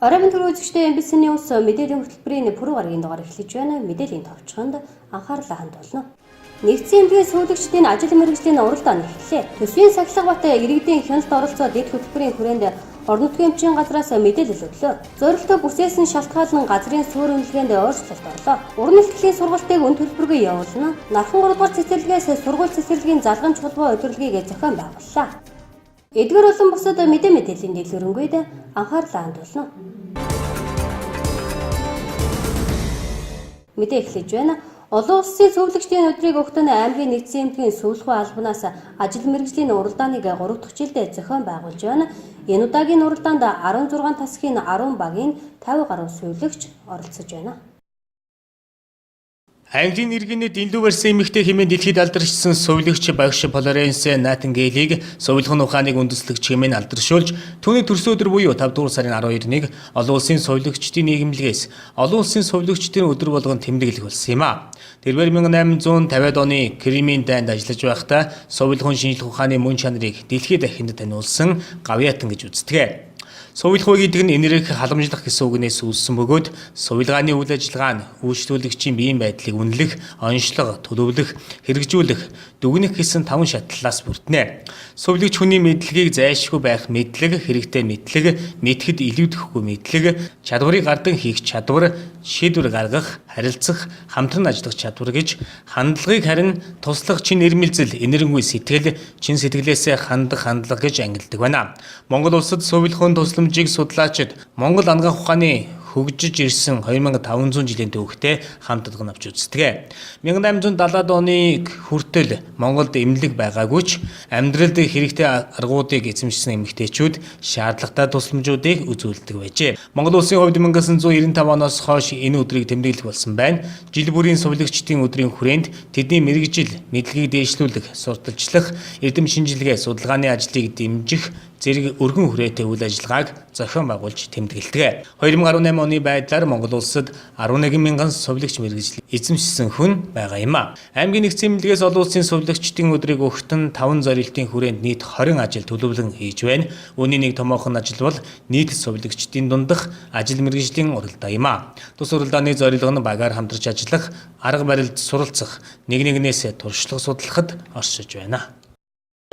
Оройн мэнд үзэгчдээ MBC News мэдээллийн хөтөлбөрийн пүрэв гарагийн дугаар эхлэж байна. Мэдээллийн товчхонд анхаарлаа хандуулна. Нэгдсэн эмнэлгийн сүйтгэгчдийн ажил мэргэжлийн уралдаан эхэллээ. Төсвийн сахилга бат иргэдийн хяналт оролцоо дэд хөтөлбөрийн хүрээнд орон нутгийн эмчийн газраас мэдээлэл өглөө. Зорилттой бүсээс нь шалтгаалan газрын суурь үнэлгээнд өөрчлөлт орлоо. Уран ихтгэлийн сургалтыг үн төлбөргүй явуулна. Нархан 3 дугаар цэцэрлэгээс сургууль цэцэрлэгийн залгамж холбоо удирдлагыг зохион байгууллаа. Эдгээр болон бусад мэдээллийн дэлгэрэнгүй анхаарлаа хандуулна. Мэдээ эхлэж байна. Олон улсын зөвлөгчдийн өдрийг өгтөн аймгийн нэгдсэн эмнэлгийн сүүлхүү албанаас ажил мэргэжлийн уралдааныг 3 дахь жилдээ зохион байгуулж байна. Энэ удаагийн уралдаанд 16 тасгийн 10 багийн 50 гаруй сувилагч оролцож байна. Английн иргэний дэлүү барьсан эмэгтэй хэмээн дэлхийд алдаршсан сувилагч багш Флоренс Найтингейлийг сувилахын ухааныг үндэслэгч хэмээн алдаршуулж түүний төрсөн өдөр буюу 5 дугаар сарын 12-ыг олон улсын сувилагчдын нийгэмлэгээс олон улсын сувилагчдын өдөр болгон тэмдэглэх болсон юм а. Тэрвэр 1850-ад оны Кремийн дайнд ажиллаж байхдаа сувилахын шинжлэх ухааны мөн чанарыг дэлхийд дахинд таниулсан гавьяатан гэж үздэг. Сувилах гэдэг нь энэрэх халамжлах гэсэн үгнээс үүссэн бөгөөд сувилгааны үйл ажиллагаа нь үйлчлүүлэгчийн биеийн байдлыг үнэлэх, онцлог, төлөвлөх, хэрэгжүүлэх, дүгнэх гэсэн таван шатлалаас бүрдэнэ. Сувилагч хүний мэдлэгийг зайлшгүй байх мэдлэг, хэрэгтэй мэдлэг, мэдэхэд илүүдэхгүй мэдлэг, чадварыг гардан хийх чадвар, шийдвэр гаргах, харилцах, хамтран ажиллах чадвар гэж хандлагыг харин туслах чин ирмэлзэл, энэрэнгүй сэтгэл, чин сэтгэлээсээ хандах хандлага гэж ангилдаг байна. Монгол улсад сувилахын тусламжийг судлаачид Монгол анагаах ухааны хөгжиж ирсэн 2500 жилийн түүхтэй хамт авч үздэг. 1870-ад оны хүртэл Монголд эмнэлэг байгаагүй ч амьдралд хэрэгтэй аргуудыг эзэмшсэн эмэгтэйчүүд шаардлагатай тусламжуудыг үзүүлдэг байжээ. Монгол улсын хувьд 1995 оноос хойш энэ өдрийг тэмдэглэх болсон байна. Жил бүрийн сувилагчдын өдрийн хүрээнд тэдний мэргэжил, мэдлэгийг дээшлүүлэх, сурталчлах, эрдэм шинжилгээ, судалгааны ажлыг дэмжих зэрэг өргөн хүрээтэй үйл ажиллагааг зохион байгуулж тэмдэглэдэг. 2018 оны байдлаар Монгол улсад 11 мянган сувилагч мэргэжил эзэмшсэн хүн байгаа юм а. Аймгийн нэгдсэн эмнэлгээс олон улсын сувилагчдын өдрийг өгтөн 5 зорилтын хүрээнд нийт 20 ажил төлөвлөн хийж байна. Үүний нэг томоохон ажил бол нийт сувилагчдын дундах ажил мэргэжлийн уралдаан юм а. Тус уралдааны зорилго нь багаар хамтарч ажиллах, арга барилд суралцах, нэг нэгнээс туршлага судлахад оршиж байна.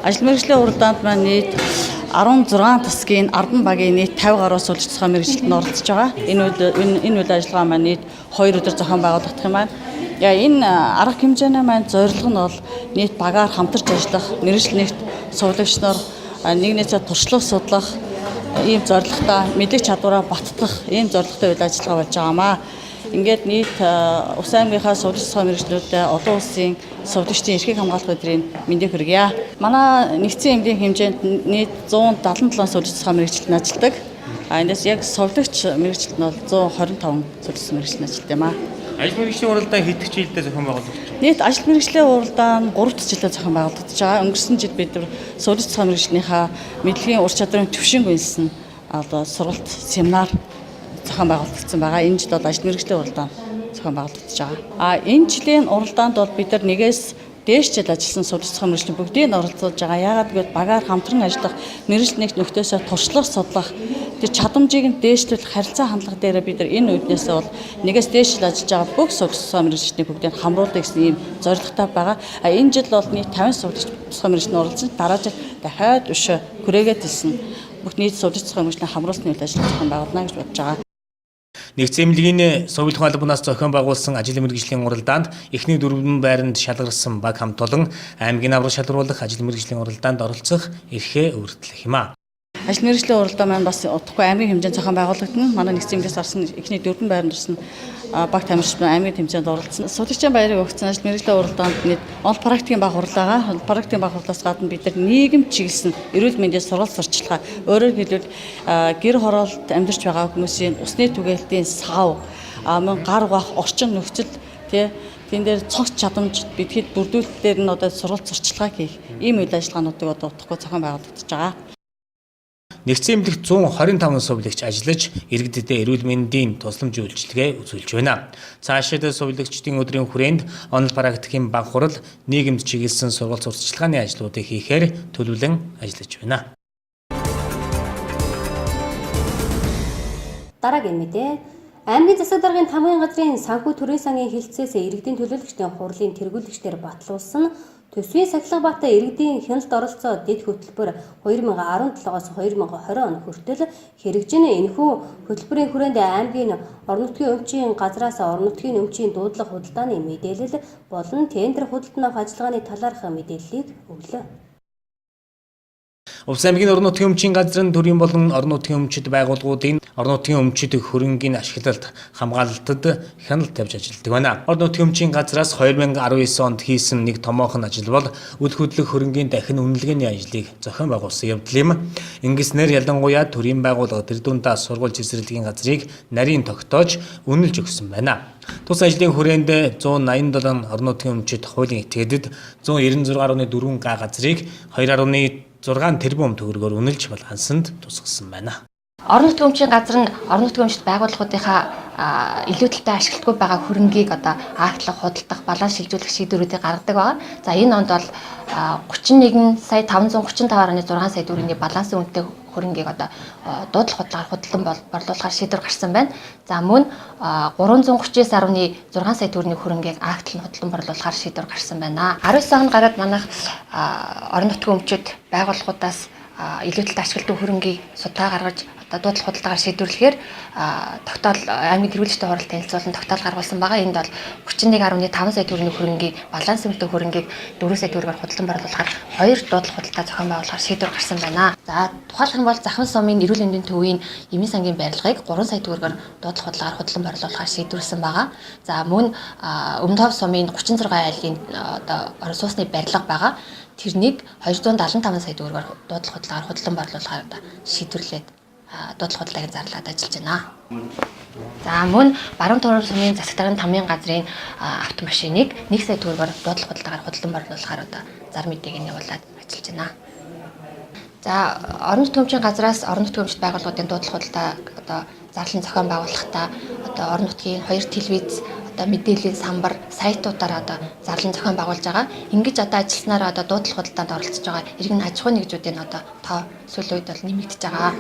Ажил мэргэжлийн уралдаанд маань нийт 16 тасгийн 10 багийн нийт 50 гаруй сувилагч тусгай мэргэжилтэнд оролцож байгаа. Энэ үйл ажиллагаа маань нийт 2 өдөр зохион байгуулагдах юм байна. Энэ арга хэмжээний маань зорилго нь бол нийт багаар хамтарч ажиллах, мэргэжил нэгт сувилагч нар нэгнээсээ туршлага судлах ийм зорилготой, мэдлэг чадвараа баттгах ийм зорилготой үйл ажиллагаа болж байгаа маа. Ингээд нийт Ус аймгийнхаа сувилагч тусгай мэргэжлүүдэд олон улсын сувилагчдын эрхийг хамгаалах өдрийн мэндийг хүргье. Манай нэгдсэн эмнэлгийн хэмжээнд нийт 177 сувилагч тусгай мэргэжилт нь ажилладаг. Эндээс яг сувилагч мэргэжилт нь бол 125 сувилагч мэргэжилт нь ажилладаг юм аа. Ажил мэргэжлийн уралдаан хэд жилдээ зохион байгуулагдаж байна? Нийт ажил мэргэжлийн уралдаан 3 дахь жилдээ зохион байгуулагдаж байгаа. Өнгөрсөн жил бид нар сувилагч тусгай мэргэжлийнхаа мэдлэгийн ур чадварын түвшинг үнэлсэн одоо сургалт семинар зохион байгуулагдсан байгаа. Энэ жил бол ажил мэргэжлийн уралдаан зохион байгуулагдаж байгаа. Энэ жилийн уралдаанд бол бид нар нэгээс дээш жил ажилласан сувилагч тусгай мэргэжлийн бүгдийг нь оролцуулж байгаа. Яагаад гэвэл багаар хамтран ажиллах, мэргэжил нэгт нөхдөсөө туршлага судлах, тэр чадамжийг нь дээшлүүлэх харилцаа хандлага дээрээ бид нар энэ үүднээсээ бол нэгээс дээш жил ажиллаж байгаа бүх сувилагч тусгай мэргэжлийн бүгдийг хамруулъя гэсэн ийм зорилготой байгаа. Энэ жил бол нийт 50 сувилагч тусгай мэргэжлийн оролцсон. Дараа жил дахиад өшөө хүрээгээд ирсэн. Бүх нийт сувилагч тусгай мэргэжлийн хамруулсны үйл ажиллагаа зохион байгуулна гэж бодож байгаа. Нэгдсэн эмнэлгийн сувилахын албанаас зохион байгуулсан ажил мэргэжлийн уралдаанд эхний дөрвөн байранд шалгарсан баг хамт олон аймгийн авраг шалгаруулах ажил мэргэжлийн уралдаанд оролцох эрхээ өртлөх юм а. Ажил мэргэжлийн уралдаан маань бас удахгүй аймгийн хэмжээнд зохион байгуулагдана. Манай нэгдсэн эмнэлгээс гарсан эхний дөрвөн байранд орсон баг тамирчид аймгийн хэмжээнд оролцсон. Сувилагчийн баярыг өгсөн ажил мэргэжлийн уралдаанд нийт онол практикийн баг хурал байгаа. Практикийн баг хурлаас гадна бид нар нийгэм чиглэсэн эрүүл мэндийн сургалт сурчлагаа, өөрөөр хэлбэл гэр хороолт амьдарч байгаа хүмүүсийн усны түгээлтийн сав, мөн гар угаах орчин нөхцөл тэн дээр цогц чадамж бидхэд бүрдүүлэлтээр нь одоо сургалт сурчлагаа хийх ийм үйл ажиллагаануудыг одоо удахгүй зохион байгуулагдаж байгаа. Нэгдсэн эмнэлэгт 125 сувилагч ажиллаж, иргэдэдээ эрүүл мэндийн тусламж үйлчилгээ үзүүлж байна. Цаашид сувилагчдын өдрийн хүрээнд онол практикийн баг хурал, нийгэмд чиглэсэн сургалт сурталчилгааны ажлуудыг хийхээр төлөвлөн ажиллаж байна. Дараагийн мэдээ. Аймгийн засаг даргын тамгын газрын санхүү төрийн сангийн хилцээс иргэдийн төлөөлөгчдийн хурлын тэргүүлэгчдээр батлуулсан төсвийн сахилга бат иргэдийн хяналт оролцоо дэд хөтөлбөр 2017-оос 2020 он хүртэл хэрэгжин. Энэхүү хөтөлбөрийн хүрээнд аймгийн орон нутгийн өмчийн газраас орон нутгийн өмчийн дуудлага худалдааны мэдээлэл болон тендер худалдан авах ажиллагааны талаарх мэдээллийг өглөө. Увс аймгийн орон нутгийн өмчийн газар нь төрийн болон орон нутгийн өмчид байгууллагуудын орон нутгийн өмчид хөрөнгийн ашиглалт хамгаалалтад хяналт тавьж ажилладаг байна. Орон нутгийн өмчийн газраас 2019 онд хийсэн нэг томоохон ажил бол үл хөдлөх хөрөнгийн дахин үнэлгээний ажлыг зохион байгуулсан явдал юм. Ингэснээр ялангуяа төрийн байгууллага тэр дундаа сургууль цэцэрлэгийн газрыг нарийн тогтоож үнэлж өгсөн байна. Тус ажлын хүрээнд 187 орон нутгийн өмчид хуулийн этгээдэд 196.4 га газрыг 2.6 тэрбум төгрөгөөр үнэлж балансанд тусгасан байна. Орон нутгийн өмчийн газар нь орон нутгийн өмчт байгууллагуудынхаа илүү талтай ашигладаггүй байгаа хөрөнгийг одоо актлах, худалдах, баланс шилжүүлэх шийдвэрүүдийг гаргадаг байгаа. За энэ онд бол 31 сая 535.6 сая төгрөгийн балансын үнэтэй хөрөнгийг одоо дуудлах худлаар худалдан борлуулахар шийдвэр гарсан байна. За мөн 339.6 сая төгрөгийн хөрөнгийг актлан худалдан борлуулахар шийдвэр гарсан байна. 19 онд гараад манайх орон нутгийн өмчид байгууллагуудаас илүү талд ашигладаг хөрөнгийг судалгаа гаргаж одоо дуудлах худалдаагаар шийдвэрлэхээр тогтоол аймгийн тэргүүлэгчтэй хурал танилцуулан тогтоол гаргуулсан байгаа. Энд бол 31.5 сая төгрөгийн хөрөнгийг баланс өмтэй хөрөнгийг 4 сая төгрөгөөр худалдан борлуулахар хоёр дуудлах худалдаа зохион байгуулахар шийдвэр гарсан байна. За тухайлах юм бол Захын сумын эрүүл мэндийн төвийн эмийн сангийн барилгыг 3 сая төгрөгөөр дуудлах худалдаагаар худалдан борлуулахар шийдвэрлсэн байгаа. За мөн Өмнө Тов сумын 36 айлын одоо орон сууцны барилга байгаа. Тэрнийг 275 сая төгрөгөөр дуудлах худалдаагаар худалдан борлуулахар одоо шийдвэрлээд дуудлах худалдааг зарлаад ажиллаж байна. За мөн Баруун Туурын сумын засаг даргын тамийн газрын автомашиныг 1 сая төгрөгөөр дуудлах худалдаагаар худалдан борлуулахар одоо зар мэдээг нь явуулаад ажиллаж байна. За орон нутгийн өмчийн газраас орон нутгийн өмчт байгууллагуудын дуудлах худалдаа одоо зарлан зохион байгуулахдаа одоо орон нутгийн 2 телевиз одоо мэдээллийн самбар сайтуудаар одоо зарлан зохион байгуулж байгаа. Ингэж одоо ажилласнараа одоо дуудлах худалдаанд оролцож байгаа иргэн аж ахуйн нэгжүүдийн одоо тоо сүүлийн үед бол нэмэгдэж байгаа.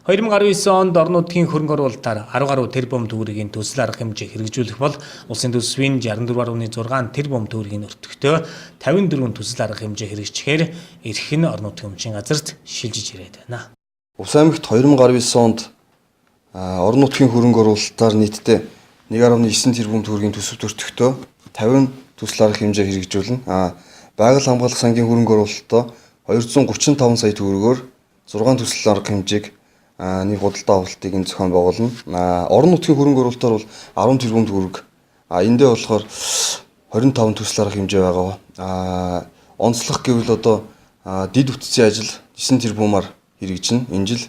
2019 онд орон нутгийн хөрөнгө оруулалтаар 10 гаруй тэрбум төгрөгийн төсөл арга хэмжээ хэрэгжүүлэх бол улсын төсвийн 64.6 тэрбум төгрөгийн өртөгтөө 54 төсөл арга хэмжээ хэрэгжихээр эрх нь орон нутгийн өмчийн газарт шилжиж ирээд байна. Увс аймагт 2019 онд орон нутгийн хөрөнгө оруулалтаар нийтдээ 1.9 тэрбум төгрөгийн төсөв өртөгтөө 50 төсөл арга хэмжээ хэрэгжүүлнэ. Байгаль хамгаалах сангийн хөрөнгө оруулалтаа 235 сая төгрөгөөр 6 төсөл арга хэмжээг нэг худалдаа авалтыг нь зохион байгуулна. Орон нутгийн хөрөнгө оруулалтаар бол 10 тэрбум төгрөг. Эндээ болохоор 25 төсөл арга хэмжээ байгаа. Онцлог гэвэл одоо дид бүтцийн ажил 9 тэрбумаар хэрэгжинэ. Энэ жил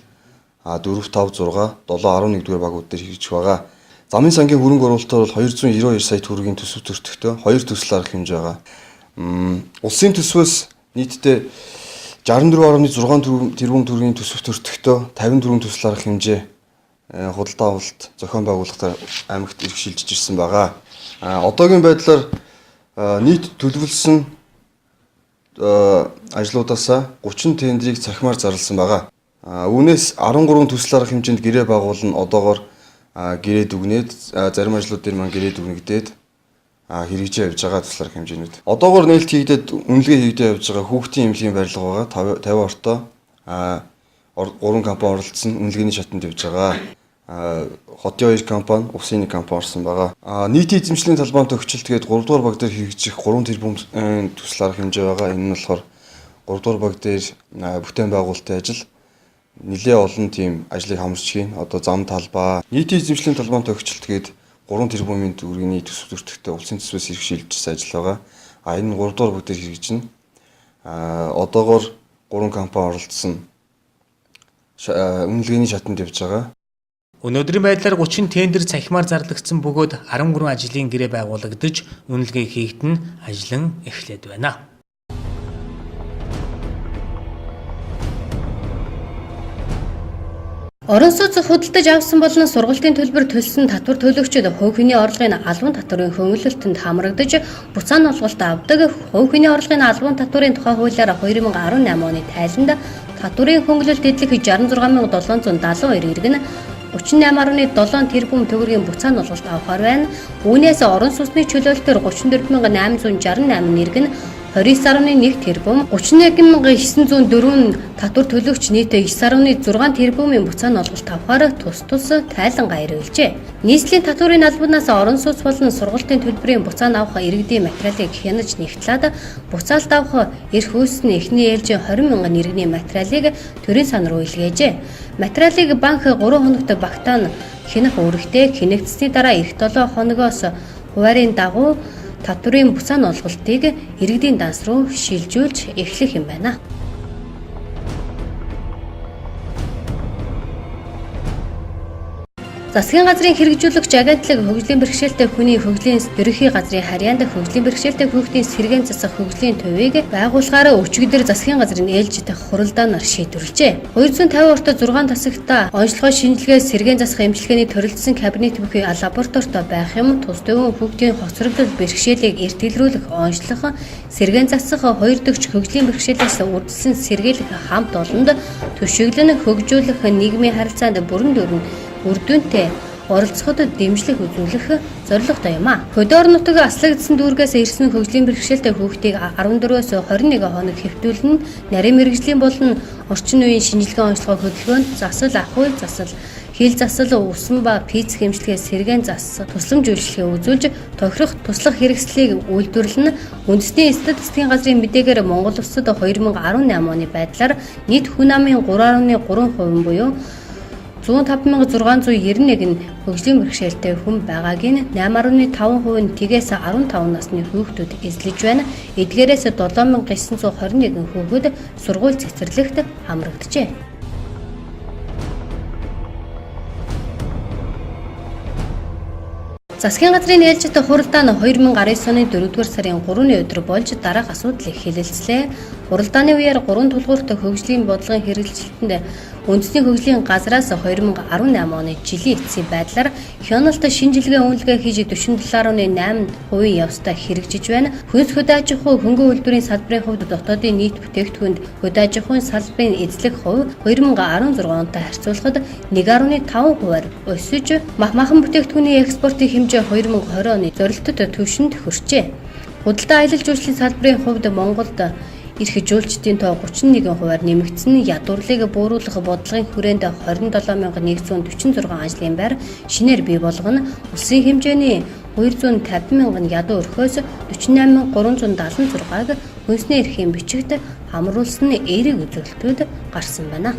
4 5 6 7 11 дугаар багууд дээр хэрэгжих байгаа. Замын сангийн хөрөнгө оруулалтаар бол 292 сая төгрөгийн төсөв төртөгтэй 2 төсөл арга хэмжээ байгаа. Улсын төсвөөс нийтдээ 64.6 тэрбум төгрөгийн төсөв төртөгтөө 54 төсөл арга хэмжээ худалдаа авалт зохион байгуулалтаар аймагт ирэх шилжиж ирсэн байгаа. Одоогийн байдлаар нийт төлөвлөсөн ажлуудаас 30 тендрийг цахимаар зарласан байгаа. Үүнээс 13 төсөл арга хэмжээнд гэрээ байгуулна одоогоор гэрээ дүгнээд зарим ажлууд дээр маань гэрээ дүгнэгдээд хэрэгжээ явж байгаа төсөл арга хэмжээнүүд. Одоогоор нээлт хийгдээд үнэлгээ хийгдээ явж байгаа хүүхдийн эмнэлгийн барилга байгаа 50 ортой 3 компани оролцсон үнэлгээний шатанд явж байгаа. Хотын 2 компани, усын 1 компани орсон байгаа. Нийтийн эзэмшлийн талбайн төгчлөлт гээд 3 дугаар баг дээр хэрэгжих 3 тэрбум төсөл арга хэмжээ байгаа. Энэ нь болохоор 3 дугаар баг дээр бүтээн байгуулалтын ажил нэлээ олон тийм ажлыг хамарч хийн. Одоо зам талбай, нийтийн эзэмшлийн талбайн төгчлөлт гээд 3 тэрбумын төгрөгийн төсөв төртөгтэй улсын төсвөөс ирэх шилжсэн ажил байгаа. Энэ 3 дугаар баг дээр хэрэгжинэ. Одоогоор 3 компани оролцсон үнэлгээний шатанд явж байгаа. Өнөөдрийн байдлаар 30 тендер цахимаар зарлагдсан бөгөөд 13 ажлын гэрээ байгуулагдаж үнэлгээ хийгдэн ажиллан эхлээд байна. Орон сууц худалдаж авсан болон сургалтын төлбөр төлсөн татвар төлөгчид хувь хүний орлогын албан татварын хөнгөлөлтөнд хамрагдаж буцаан олголт авдаг. Хувь хүний орлогын албан татварын тухай хуулиар 2018 оны тайланд татварын хөнгөлөлт эдлэх 66,772 иргэн 38.7 тэрбум төгрөгийн буцаан олголт авахар байна. Үүнээс орон сууцны чөлөөлтөөр 34,868 иргэн 29.1 тэрбум, 31,904 татвар төлөгч нийт 9.6 тэрбумын буцаан олголт авахар тус тус тайлангаа ирүүлжээ. Нийслэлийн татварын албанаас орон сууц болон сургалтын төлбөрийн буцаан авах иргэдийн материалыг хянаж нэгтлээд буцаалт авах эрх үүснэ эхний ээлжийн 20 мянган иргэний материалыг төрийн сан руу илгээжээ. Материалыг банк 3 хоногт багтаан хянах үүрэгтэй, хянагдсаны дараа эх 7 хоногоос хуваарийн дагуу татварын буцаан олголтыг иргэдийн данс руу шилжүүлж эхлэх юм байна. Засгийн газрын хэрэгжүүлэгч агентлаг хөгжлийн бэрхшээлтэй хүний хөгжлийн ерөнхий газрын харьяанд хөгжлийн бэрхшээлтэй хүүхдийн сэргээн засах хөгжлийн төвийг байгуулахаар өчигдөр засгийн газрын ээлжит хуралдаанаар шийдвэрлэжээ. 250 урт 6 тасагта онцлогоо шинжилгээ сэргээн засах эмчилгээний төрөлдсөн кабинет бүхий лабораторитой байх юм тус төвөн хүүхдийн хоцрогдол бэрхшээлийг эрт илрүүлэх онцлог сэргээн засах хоёр дэгч хөгжлийн бэрхшээлээс үрдсэн сэргийлэх хамт олонд түшиглэн хөгжүүлэх нийгмийн харилцаанд бүрэн дүрэн үр дүнтэй оролцоход дэмжлэг үзүүлэх зорилготой юм а. Хөдөө орон нутаг аслагдсан дүүргээс ирсэн хөгжлийн бэрхшээлтэй хүүхдийг 14-өөс 21 хоног хэвтүүлнэ. Нарийн мэргэжлийн болон орчин үеийн шинжилгээ онцлогоо хөдөлгөөнд засал, ахуй засал, хил засал, усан ба физик эмчилгээ, сэргээн зас, тусламж үйлчилгээ үзүүлж тохирох туслах хэрэгслийг үйлдвэрлэнэ. Үндэсний статистикийн газрын мэдээгээр Монгол улсад 2018 оны байдлаар нийт хүн амын 3.3% буюу 105,691 нь хөгжлийн бэрхшээлтэй хүн байгааг нь 8.5% нь тэгээс 15 насны хүүхдүүд эзлэж байна. Эдгээрээс 7,921 хүүхэд сургууль цэцэрлэгт хамрагджээ. Засгийн газрын ээлжит хуралдаа нь 2019 оны 4-р сарын 3-ны өдөр болж дараах асуудлыг хэлэлцлээ. Хуралдааны үеэр 3 тулгуурт хөгжлийн бодлогын хэрэгжилтэнд үндэсний хөгжлийн газраас 2018 оны жилийн эцсийн байдлаар хяналт шинжилгээ үнэлгээ хийж 47.8% явцтай хэрэгжиж байна. Хөнс хөдөө аж ахуй хөнгөн үйлдвэрийн салбарын хувьд дотоодын нийт бүтээгдэхүүнд хөдөө аж ахуйн салбарын эзлэх хувь 2016 онтой харьцуулахад 1.5%-аар өсөж, махан бүтээгдэхүүний экспортын хэмжээ 2020 оны зорилтод түвшинд хүрчээ. Худалдаа аялал жуулчлалын салбарын хувьд Монголд эрх жуулчдын тоо 31%-аар нэмэгдсэн, ядуурлыг бууруулах бодлогын хүрээнд 27,146 ажлын байр шинээр бий болгоно. Улсын хэмжээний 250 мянган ядуу өрхөөс 48,376-г хүнсний эрхийн бичигт хамруулсан эерэг үзүүлэлтүүд гарсан байна.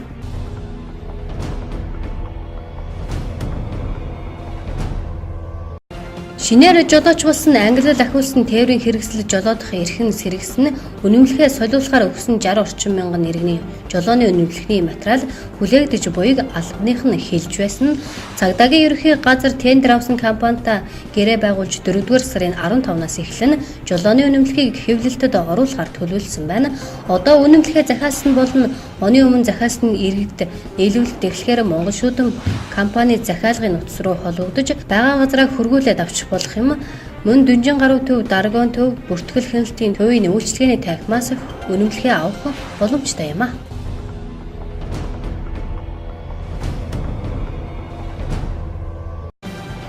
Шинээр жолооч болсон ангилал ахиулсан тээврийн хэрэгсэл жолоодох эрхэн сэргэсэн үнэмлэхээ солиулахаар өгсөн 60 орчим мянган иргэний жолооны үнэмлэхний материал хүлээгдэж буйг албаных нь хэлж байсан. Цагдаагийн ерөнхий газар тендер авсан компанитай гэрээ байгуулж 4-р сарын 15-наас эхлэн жолооны үнэмлэхийг хэвлэлтэд оруулахар төлөвлөсөн байна. Одоо үнэмлэхээ захиалсан болон оны өмнө захиалсан иргэд нийлүүлэлт эхлэхээр Монгол шүүдэм компани захиалгын нутас руу холбогдож байгаа газраа хөргүүлээд авчих болох юм. Мөн Дүнжин гаруй төв, Даргон төв, бүртгэл хяналтын төвийн үйлчилгээний танхимаас үнэмлэхээ авах боломжтой юм а.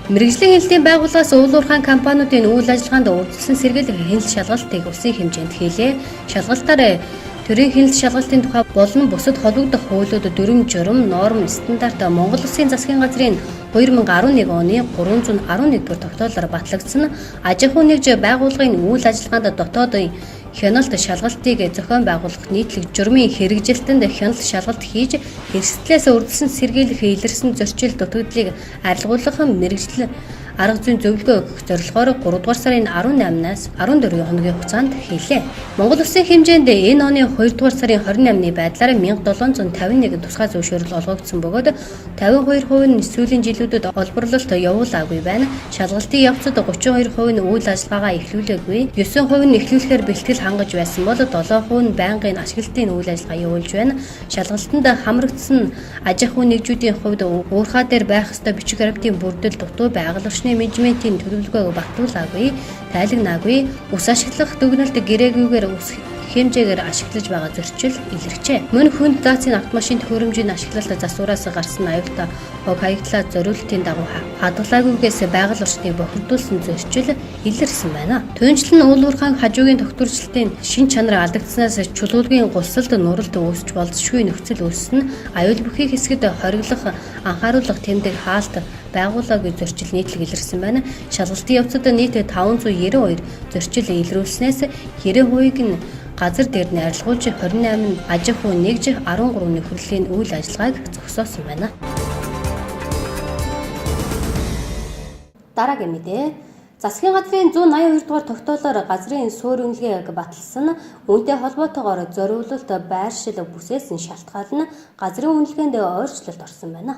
Мэргэжлийн хяналтын байгууллагаас уул уурхайн компаниудын үйл ажиллагаанд үргэлжлэн сэргийлэх хяналт шалгалтыг улсын хэмжээнд хийлээ. Шалгалтаар төрийн хяналт шалгалтын тухай болон бусад холбогдох хуулиуд, дүрэм журам, норм, стандарт Монгол Улсын засгийн газрын 2011 оны 311 дугаар тогтоолоор батлагдсан. Аж ахуй нэгж байгууллагын үйл ажиллагаанд дотоодын хяналт шалгалтыг зохион байгуулах нийтлэг журмын хэрэгжилтэнд хяналт шалгалт хийж эрсдлээс үрдэлсэн сэргийлэх илэрсэн зөрчил дутагдлыг арилгуулах мэргэжил арга зүйн зөвлөгөө өгөх зорилгоор 3 дугаар сарын 18-наас 14 хоногийн хугацаанд хийлээ. Монгол Улсын хэмжээнд энэ оны 2 дугаар сарын 28-ны байдлаар 1751 тусгай зөвшөөрөл олгогдсон бөгөөд 52% нь сүүлийн жилүүдэд олборлолт явуулаагүй байна. Шалгалтын явцад 32% нь үйл ажиллагаагаа эхлүүлээгүй, 9% нь эхлүүлэхээр бэлтгэл хангаж байсан бол 7% нь байнгын ашиглалтын үйл ажиллагаа явуулж байна. Шалгалтанд хамрагдсан аж ахуйн нэгжүүдийн хувьд уурхай дээр байх ёстой бичиг баримтын бүрдэл дутуу, байгаль орчны менежментийн төлөвлөгөөг батлуулаагүй, тайлагнаагүй, ус ашиглах дүгнэлт гэрээгүйгээр ус хэмжээгээр ашиглаж байгаа зөрчил илэрчээ. Мөн хүнд даацын автомашин төхөөрөмжийн ашиглалт засвараас гарсан аюултай хог хаягдлаа зориултын дагуу хадгалаагүйгээс байгаль орчныг бохирдуулсан зөрчил илэрсэн байна. Түүнчлэн уулуурхайн хажуугийн тогтворчлолтын шин чанар алдагдсанаас чулуулгийн гулсалд нуралд үүсч болзошгүй нөхцөл үүссэн нь аюул бүхий хэсгэд хориглох анхааруулах тэмдэг хаалт байгуулаагүй зөрчил нийтлэг илэрсэн байна. Шалгалтын явцад нийт 592 зөрчил илрүүлснээс 90%-ийг нь газар дээр нь арилгуулж 28 аж ахуй нэгж 13 нөхөрлийн үйл ажиллагааг зогсоосон байна. Дараагийн мэдээ. Засгийн газрын 182 дугаар тогтоолоор газрын суурь үнэлгээг баталсан нь үүнтэй холбоотойгоор зориулалт байршил бүсээс нь шалтгаална газрын үнэлгээнд өөрчлөлт орсон байна.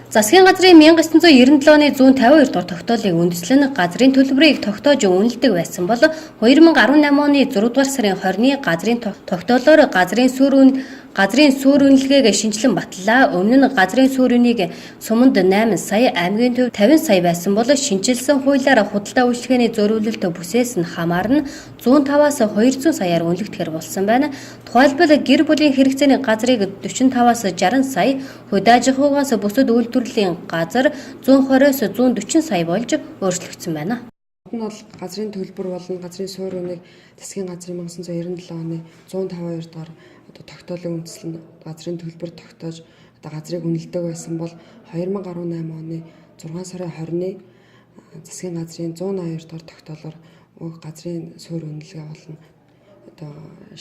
Засгийн газрын 1997 оны 152 дугаар тогтоолыг үндэслэн газрын төлбөрийг тогтоож үнэлдэг байсан бол 2018 оны 6 дугаар сарын 20-ны газрын тогтоолоор газрын суурь үнэлгээг шинэчлэн батлаа. Өмнө нь газрын суурь үнийг суманд 8 сая, аймгийн төв 50 сая байсан бол шинэчилсэн хуулиар худалдаа үйлчилгээний зориулалт бүсээс нь хамаарна 105-аас 200 саяар үнэлэгдэхээр болсон байна. Тухайлбал гэр бүлийн хэрэгцээний газрыг 45-аас 60 сая, хөдөө аж ахуйгаас бусад үйлдвэрлэлийн газар 120-оос 140 сая болж өөрчлөгдсөн байна. Нь бол газрын төлбөр болон газрын суурь үнийг засгийн газрын 1997 оны 152 дугаар одоо тогтоолын үндэслэн газрын төлбөр тогтоож одоо газрыг үнэлдэг байсан бол 2018 оны 6 сарын 20-ны засгийн газрын 182 дугаар тогтоолоор газрын суурь үнэлгээ болно одоо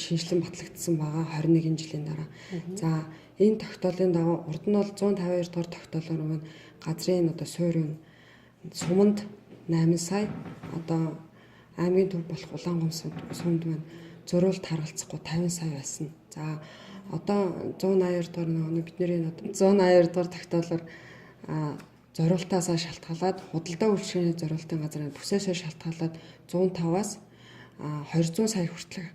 шинэчлэн батлагдсан байгаа 21 жилийн дараа. За энэ тогтоолын дагуу урд нь бол 152 дугаар тогтоолоор маань газрын одоо суурь үн суманд 8 сая, одоо аймгийн төв болох Улаангум сумд маань зориулт харгалцахгүй 50 сая байсан. За одоо 182 дугаар нэг бидний 182 дугаар тогтоолоор зориултаасаа шалтгаалаад худалдаа үйлчилгээний зориултын газрын бүсээсээ шалтгаалаад 105-аас 200 сая хүртэл,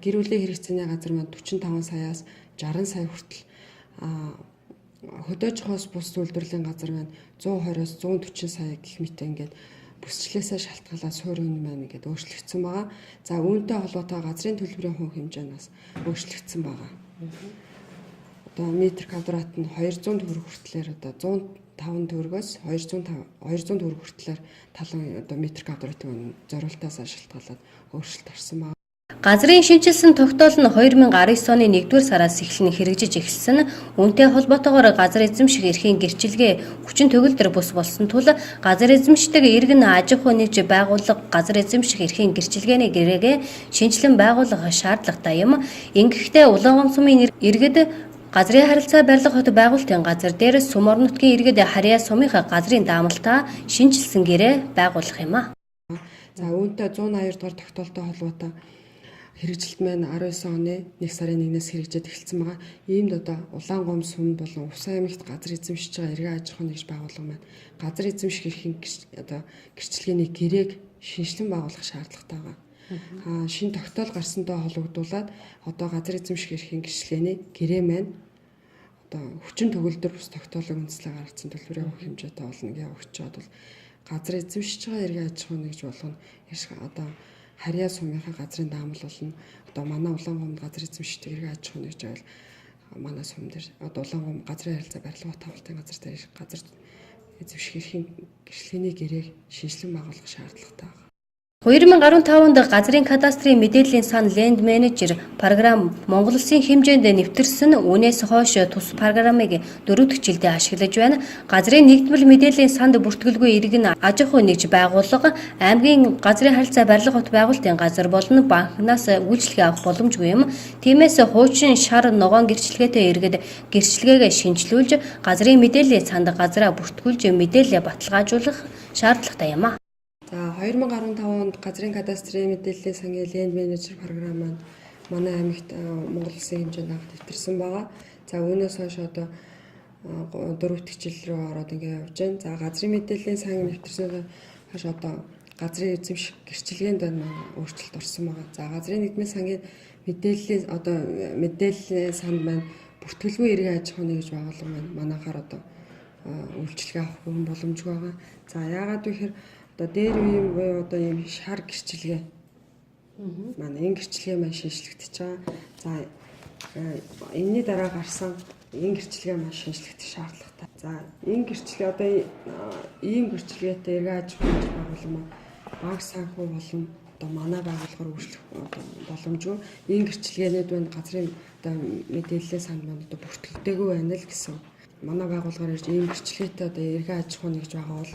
гэр бүлийн хэрэгцээний газар маань 45 саяас 60 сая хүртэл, хөдөө аж ахуйс бус үйлдвэрлэлийн газар маань 120-оос 140 сая гэх мэт ингээд бүсчлээсээ шалтгаалаад суурь үн маань ингээд өөрчлөгдсөн байгаа. За үүнтэй холбоотой газрын төлбөрийн хувь хэмжээ нь бас өөрчлөгдсөн байгаа. Одоо метр квадрат нь 200 төгрөг хүртлээр одоо 105 төгрөгөөс 200 төгрөг хүртлээр талан одоо метр квадратын зориултаасаа шалтгаалаад өөрчлөлт орсон байна. Газрын шинэчилсэн тогтоол нь 2019 оны 1-р сараас эхлэн хэрэгжиж эхэлсэн. Үүнтэй холбоотойгоор газар эзэмших эрхийн гэрчилгээ хүчин төгөлдөр бүс болсон тул газар эзэмшдэг иргэн аж ахуй нэгж байгууллага газар эзэмших эрхийн гэрчилгээний гэрээгээ шинэчлэн байгуулах шаардлагатай юм. Ингэхдээ Улаангум сумын иргэд газрын харилцаа барилга хот байгуулалтын газар дээр сүм орон нутгийн иргэд харьяа сумынхаа газрын даамалтаа шинэчилсэн гэрээ байгуулах юм а. За үүнтэй 182 дугаар тогтоолтой холбоотой хэрэгжилт маань 19 оны 1 сарын 1-ээс хэрэгжээд эхэлсэн байгаа. Иймд одоо Улаангум сум болон Увс аймагт газар эзэмшиж байгаа эргэн аж ахуйн нэгж байгууллага маань газар эзэмших эрхийн одоо гэрчилгээний гэрээг шинэчлэн байгуулах шаардлагатай байгаа. Шинэ тогтоол гарсантай холбогдуулаад одоо газар эзэмших эрхийн гэрчилгээний гэрээ маань одоо хүчин төгөлдөр бус тогтоолын үндслээр гаргацсан төлбөрийн хувь хэмжээтэй болно гэж явагдаж байгаад бол газар эзэмшиж байгаа эргэн аж ахуйн нэгж болгоно одоо харьяа сумынхаа газрын даамал болно. Одоо манай Улаангумд газар эзэмшдэг эргэн аж ахуйн нэгж байвал манай сум дээр одоо Улаангум газрын харилцаа барилга тавалтын газар дээр газар эзэмших эрхийн гэрчлэгээний гэрээг шинэчлэн байгуулах шаардлагатай байна. 2015 онд газрын кадастрын мэдээллийн сан Land Manager програм Монгол улсын хэмжээнд нэвтэрсэн. Үүнээс хойш тус програмыг 4 дахь жилдээ ашиглаж байна. Газрын нэгдмэл мэдээллийн санд бүртгэлгүй иргэн аж ахуй нэгж байгууллага, аймгийн газрын харилцаа барилга хот байгуулалтын газар болон банкнаас үйлчилгээ авах боломжгүй юм. Тиймээс хуучин шар ногоон гэрчилгээтэй иргэд гэрчилгээгээ шинэчлүүлж газрын мэдээллийн санд газраа бүртгүүлж мэдээлэлээ баталгаажуулах шаардлагатай юм а. За 2015 онд газрын кадастрын мэдээллийн сангийн Land Manager програм маань манай аймагт Монгол улсын хэмжээнд анх нэвтэрсэн байгаа. За үүнээс хойш одоо 4 дахь жил рүү ороод ингээ явж байна. За газрын мэдээллийн сан нэвтэрснээс хойш одоо газрын эзэмших гэрчилгээнд маань өөрчлөлт орсон байгаа. За газрын нэгдмэл сангийн мэдээллийн одоо мэдээллийн санд маань бүртгэлгүй эргэн аж ахуйн нэгж байгууллага маань манайхаар одоо үйлчилгээ авах бүрэн боломжгүй байгаа. За яагаад вэ гэхээр одоо дээр үеийн буюу одоо ийм шар гэрчилгээ Манай энэ гэрчлэгээ маань шинжлэгдэж байгаа. За, энэний дараа гарсан энэ гэрчлэгээ маань шинжлэгдэх шаардлагатай. За, энэ гэрчлэгээ одоо ийм гэрчлэгээтэй эргэн аж ахуйн нэгж байгууллага маань банк санхүү болон одоо манай байгууллагаар үйлчлэх одоо боломжгүй. Энэ гэрчлэгээнүүд маань газрын одоо мэдээллийн санд маань одоо бүртгэгдээгүй байна л гэсэн. Манай байгууллагаар ирж ийм гэрчлэгээтэй одоо эргэн аж ахуй нэгж байгаа бол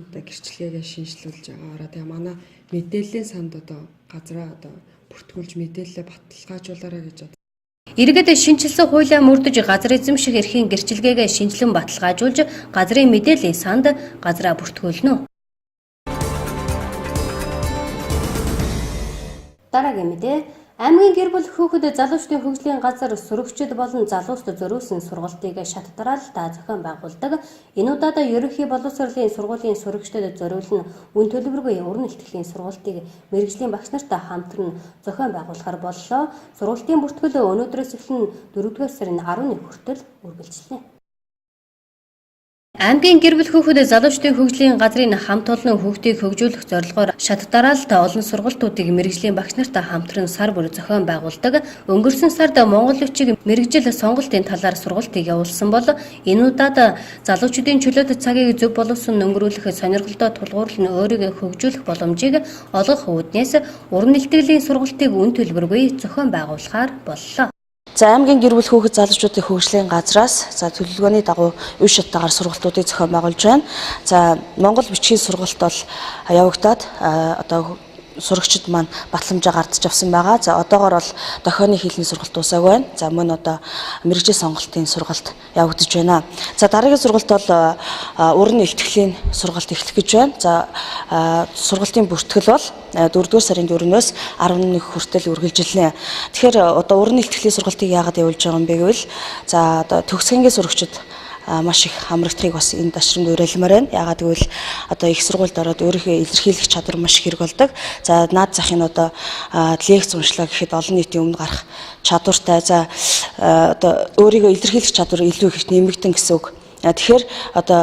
одоо гэрчлэгээгээ шинжлүүлж байгаараа. Тэгээ манай мэдээллийн санд одоо газраа одоо бүртгүүлж мэдээлэлээ баталгаажуулаарай гэж. Иргэд шинэчилсэн хуулиа мөрдөж газар эзэмших эрхийн гэрчилгээгээ шинэчлэн баталгаажуулж газрын мэдээллийн санд газраа бүртгүүлнэ. Дараагийн мэдээ. Аймгийн гэр бүл хүүхэд залуучдын хөгжлийн газар сөрөгчд болон залууст зориулсан сургалтыг шат дараалалтай зохион байгуулдаг. Энэ удаад ерөнхий боловсролын сургуулийн сөрөгчдөд зориулсан үн төлбөргүй уран ихтгэлийн сургалтыг мэргэжлийн багш нартай хамтран зохион байгуулахар боллоо. Сургалтын бүртгэл өнөөдрөөс эхлэн 4-р сарын 11 хүртэл үргэлжлэнэ. Аймгийн гэр бүл хүүхэд залуучдын хөгжлийн газрын хамт олон хүүхдийг хөгжүүлэх зорилгоор шат дараалалтай олон сургалтуудыг мэргэжлийн багш нартай хамтран сар бүр зохион байгуулдаг. Өнгөрсөн сард Монгол бичиг мэргэжил сонголтын талаар сургалтыг явуулсан бол энэ удаад залуучуудын чөлөөт цагийг зөв боловсон өнгөрүүлэх сонирхолтой тулгуурлан өөрийгөө хөгжүүлэх боломжийг олгох үүднээс уран илтгэлийн сургалтыг үн төлбөргүй зохион байгуулахаар боллоо. За, аймгийн гэр бүл хүүхэд залуучуудын хөгжлийн газраас за төлөвлөгөөний дагуу үе шаттайгаар сургалтуудыг зохион байгуулж байна. За, Монгол бичгийн сургалт бол явагдаад одоо сурагчид маань батламжаа гардаж авсан байгаа. За, одоогор бол дохионы хэлний сургалт дуусаагүй байна. За, мөн одоо мэргэжил сонголтын сургалт явагдаж байна. За, дараагийн сургалт бол уран илтгэлийн сургалт эхлэх гэж байна. За, сургалтын бүртгэл бол 4-р сарын 4-өөс 11 хүртэл үргэлжилнэ. Тэгэхээр одоо уран илтгэлийн сургалтыг яагаад явуулж байгаа юм бэ гэвэл за одоо төгсгөнгийн сурагчид маш их хамрагдахыг бас энэ дашрамд уриалмаар байна. Яагаад гэвэл одоо их сургуульд ороод өөрийнхөө илэрхийлэх чадвар маш их хэрэг болдог. За, наад захын одоо лекц уншлаа гэхэд олон нийтийн өмнө гарах чадвартай. За, одоо өөрийгөө илэрхийлэх чадвар илүү их нэмэгдэн гэсэн үг. Тэгэхээр одоо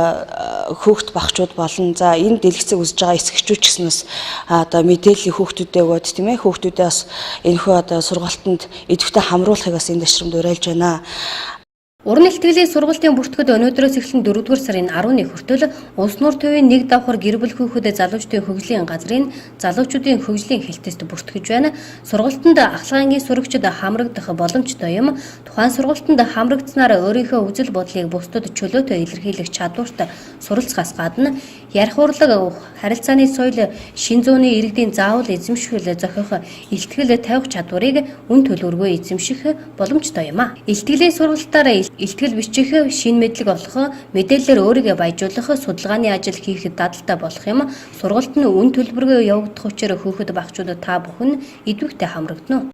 хөөхт багчууд болон за энэ дэлгэцийг үзэж байгаа эцэгчүүд ч гэсэн бас одоо мэдээллийн хүүхдүүдээ өгөөд, тийм ээ, хүүхдүүдээ бас энэхүү одоо сургалтанд идэвхтэй хамруулахыг бас энэ дашрамд уриалж байна. Уран илтгэлийн сургалтын бүртгэд өнөөдрөөс эхлэн 4-р сарын 11 хүртэл Улс нуур төвийн нэг давхар гэр бүл хүүхэд залуучдын хөгжлийн газрын залуучуудын хөгжлийн хэлтэст бүртгэж байна. Сургалтанд ахлах ангийн сурагчид хамрагдах боломжтой юм. Тухайн сургалтанд хамрагдсанаар өөрийнхөө үзэл бодлыг бусдад чөлөөтэй илэрхийлэх чадварт суралцахаас гадна ярих урлаг, харилцааны соёл, шин зууны иргэдийн заавал эзэмшүүл зохиох илтгэл тавих чадварыг үн төлбөргүй эзэмших боломжтой юм а. Илтгэлийн сургалтаар илтгэл бичих, шинэ мэдлэг олох, мэдээллээр өөрийгөө баяжуулах, судалгааны ажил хийхэд дадалтай болох юм. Сургалт нь үн төлбөргүй явагдах учраа хүүхэд багчууд та бүхэн идэвхтэй хамрагдана.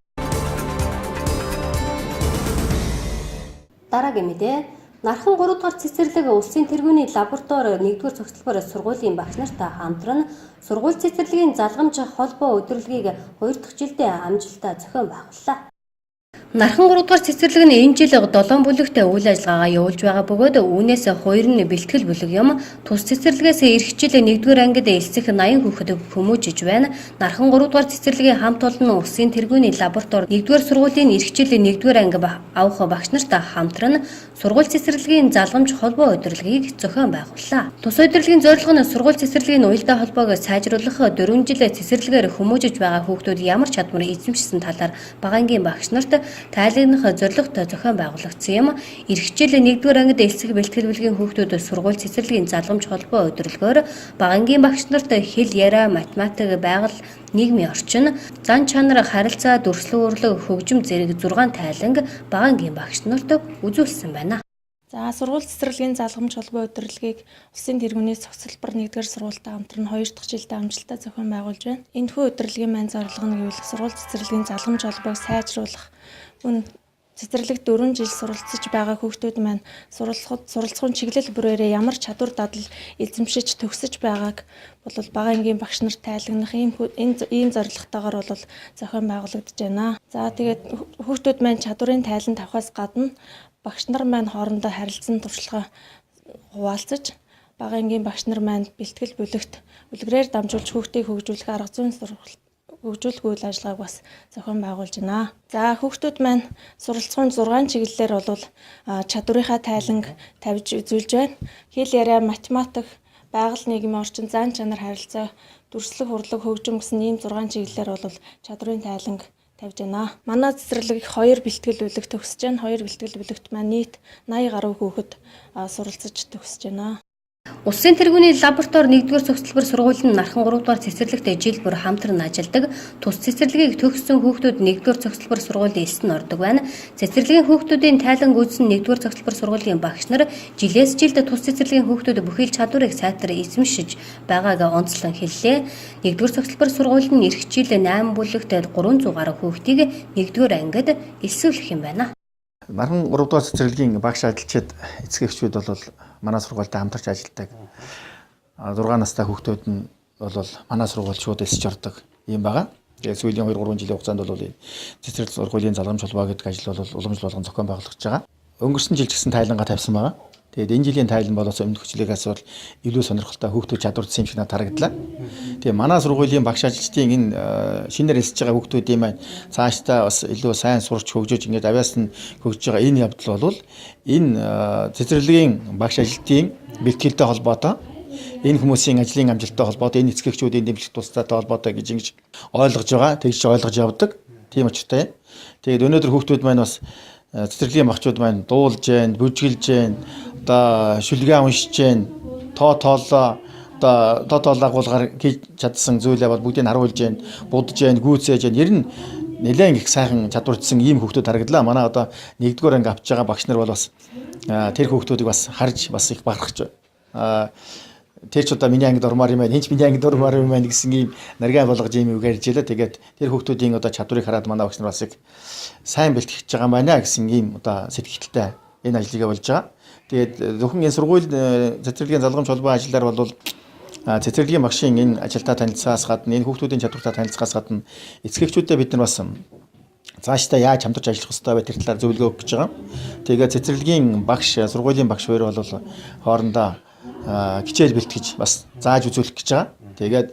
Дараагийн мэдээ. Нархан 3 дугаар цэцэрлэг улсын тэргүүний лаборатори 1-р цогцлбор сургуулийн багш нартай хамтран сургууль цэцэрлэгийн залгамж холбоо удирдлагыг 2 дахь жилдээ амжилттай зохион байгууллаа. Нархан 3 дугаар цэцэрлэг нь энэ жил 7 бүлэгт үйл ажиллагаагаа явуулж байгаа бөгөөд үүнээс 2 нь бэлтгэл бүлэг юм. Тус цэцэрлэгээс ирэх жил 1-р ангид элсэх 80 хүүхэд хүмүүжиж байна. Нархан 3 дугаар цэцэрлэгийн хамт олон улсын тэргүүний лаборатори 1-р сургуулийн ирэх жил 1-р анги авах багш нартай хамтран сургууль цэцэрлэгийн залгамж холбоо удирдлагыг зохион байгууллаа. Тус удирдлагын зорилго нь сургууль цэцэрлэгийн уялдаа холбоог сайжруулах, 4 жил цэцэрлэгээр хүмүүжиж байгаа хүүхдүүд ямар чадвар эзэмшсэн талаар бага ангийн багш нарт тайлгнах зорилготой зохион байгуулагдсан юм. Ирэх жил 1-р ангид элсэх бэлтгэл бүлгийн хүүхдүүд сургууль цэцэрлэгийн залгамж холбоо удирдлагоор бага ангийн багш нарт хэл яриа, математик, байгаль, нийгмийн орчин, зан чанар, харилцаа, дүрслэн урлаг, хөгжим зэрэг 6 тайланг бага ангийн багш нарт үзүүлсэн байна. За, сургууль цэцэрлэгийн залгамж холбоо удирдлагыг улсын тэргүүний цогцлбор 1-р сургуультай хамтран 2 дахь жилдээ амжилттай зохион байгуулж байна. Энэхүү удирдлагын маань зорилго нь гэвэл сургууль цэцэрлэгийн залгамж холбоог сайжруулах, мөн цэцэрлэгт 4 жил суралцж байгаа хүүхдүүд маань суралцахын чиглэл бүрээрээ ямар чадвар дадал эзэмшиж төгсөж байгааг бол бага ангийн багш нарт тайлагнах ийм зорилготойгоор бол зохион байгуулагдаж байна. За, тэгээд хүүхдүүд маань чадварын тайлан тавихаас гадна багш нар маань хоорондоо харилцан туршлага хуваалцаж, бага ангийн багш нар маань бэлтгэл бүлэгт үлгэрээр дамжуулж хүүхдийг хөгжүүлэх арга зүйн сургалт хөгжүүлэх үйл ажиллагааг бас зохион байгуулж байна. За хүүхдүүд маань суралцахын 6 чиглэлээр бол чадварынхаа тайланг тавьж үзүүлж байна. Хэл яриа, математик, байгаль нийгмийн орчин, зан чанар харилцаа, дүрслэх, хурлаг, хөгжим гэсэн ийм 6 чиглэлээр бол чадварын тайланг тавьж байна. Манай цэцэрлэг их 2 бэлтгэл бүлэг төгсөж байна. 2 бэлтгэл бүлэгт маань нийт 80 гаруй хүүхэд суралцаж төгсөж байна. Улсын тэргүүний лаборатори 1-р цогцлбор сургууль нь Нархан 3 дугаар цэцэрлэгт жил бүр хамтран ажилладаг. Тус цэцэрлэгийг төгссөн хүүхдүүд 1-р цогцлбор сургуульд элсэн ордог байна. Цэцэрлэгийн хүүхдүүдийн тайлан гүйцэн 1-р цогцлбор сургуулийн багш нар жилээс жилд тус цэцэрлэгийн хүүхдүүд бүхий л чадварыг сайтар эзэмшиж байгааг онцлон хэллээ. 1-р цогцлбор сургууль нь эх жил 8 бүлэгт 300 гаруй хүүхдийг 1-р ангид элсүүлэх юм байна. Нархан 3 дугаар цэцэрлэгийн багш ажилчид эцэг эхчүүд бол манай сургуультай хамтарч ажилладаг. 6 настай хүүхдүүд нь бол манай сургуульд шууд элсэж ордог юм байгаа. Тэгээд сүүлийн 2 3 жилийн хугацаанд бол энэ цэцэрлэг сургуулийн залгамж холбоо гэдэг ажил бол уламжлал болгон зохион байгуулагдаж байгаа. Өнгөрсөн жил ч гэсэн тайлангаа тавьсан байгаа. Тэгээд энэ жилийн тайлан бол бас өмнөх жилигээс бол илүү сонирхолтой хүүхдүүд чадварчсан юм шиг надад харагдлаа. Тэгээд манай сургуулийн багш ажилчдын энэ шинээр элсэж байгаа хүүхдүүдийн маань цаашдаа бас илүү сайн сурч хөгжиж ингээд авиас нь хөгжиж байгаа энэ явдал бол энэ цэцэрлэгийн багш ажилтны бэлтгэлтэй холбоотой, энэ хүмүүсийн ажлын амжилттай холбоотой, энэ эцэг эхчүүдийн дэмжлэг тусцаатай холбоотой гэж ингэж ойлгож байгаа, тэгж ойлгож явдаг. Тийм учиртай. Тэгээд өнөөдөр хүүхдүүд маань бас цэцэрлэгийн багчууд маань дуулж гэн, бүжгэлж гэн, одоо шүлгээ уншиж гэн, тоо тоолоо одоо тоо тоол агуулгаар хийж чадсан зүйлээ бол бүгдийг харуулж гэн, будж гэн, гүйцээж гэн. Ер нь нэлээд их сайхан чадварчсан ийм хүүхдүүд харагдлаа. Манай одоо нэгдүгээр анги авч байгаа багш нар бол бас тэр хүүхдүүдийг бас харж бас их бахархаж тэр ч одоо миний ангид ормоор юм байна, энэ ч миний ангид ормоор юм байна гэсэн ийм нарийн болгож ийм үг ярьж байлаа. Тэгээд тэр хүүхдүүдийн одоо чадварыг хараад манай багш нар бас их сайн бэлтгэж байгаа юм байна гэсэн ийм одоо сэтгэлтэй энэ ажлыг болж байгаа. Тэгээд зөвхөн энэ сургууль цэцэрлэгийн залгамж холбоо ажиллаар бол цэцэрлэгийн багшийн энэ ажилдаа танилцсаас гадна, энэ хүүхдүүдийн чадвартай танилцахаас гадна эцэг эхчүүдэд бид нар бас цаашдаа яаж хамтарч ажиллах ёстой вэ тэр талаар зөвлөгөө өгөх гэж байгаа. Тэгээд цэцэрлэгийн багш, сургуулийн багш хоёр бол хоорондоо хичээл бэлтгэж бас зааж үзүүлэх гэж байгаа. Тэгээд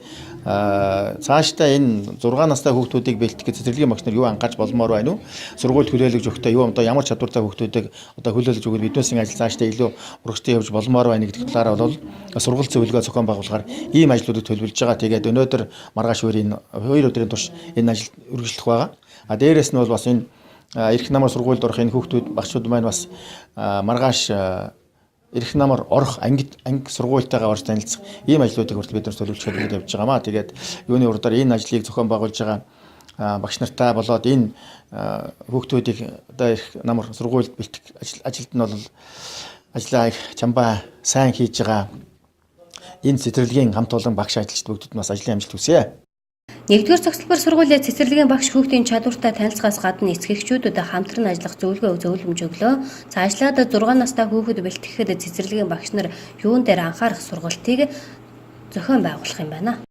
цаашдаа энэ 6 настай хүүхдүүдийг бэлтгэх цэцэрлэгийн багш нар юу анхаарч болмоор байна уу? Сургуульд хүлээлгэж өгөхдөө юу одоо ямар чадвартай хүүхдүүдийг одоо хүлээлгэж өгвөл биднээсийн ажил цаашдаа илүү урагштай явж болмоор байна гэдэг талаараа бол сургалт зөвлөгөө зохион байгуулахаар ийм ажлуудыг төлөвлөж байгаа. Тэгээд өнөөдөр маргааш өөр энэ 2 өдрийн турш энэ ажил үргэлжлэх байгаа. А дээрэс нь бол бас энэ эрх намар сургуульд орох энэ хүүхдүүд багшууд маань бас маргааш эрх намар орох анги анги сургуультайгаа орж танилцах ийм ажлуудыг хүртэл бид нар төлөвлөж хэлгээд явж байгаамаа. Тэгээд юуны урдаар энэ ажлыг зохион байгуулж байгаа багш нартай болоод энэ хүүхдүүдийг одоо эрх намар сургуульд бэлтгэх ажилд нь бол ажлаа их чамбай сайн хийж байгаа энэ цэцэрлэгийн хамт олон багш ажилчид бүгдэд нь бас ажлын амжилт хүсье. Нэгдүгээр цогцлбор сургуулийн цэцэрлэгийн багш хүүхдийн чадвартай танилцахаас гадна эцэг эхчүүдэд хамтран ажиллах зөвлөгөө зөвлөмж өглөө. Цаашлаад 6 настай хүүхэд бэлтгэхэд цэцэрлэгийн багш нар юун дээр анхаарах сургалтыг зохион байгуулах юм байна.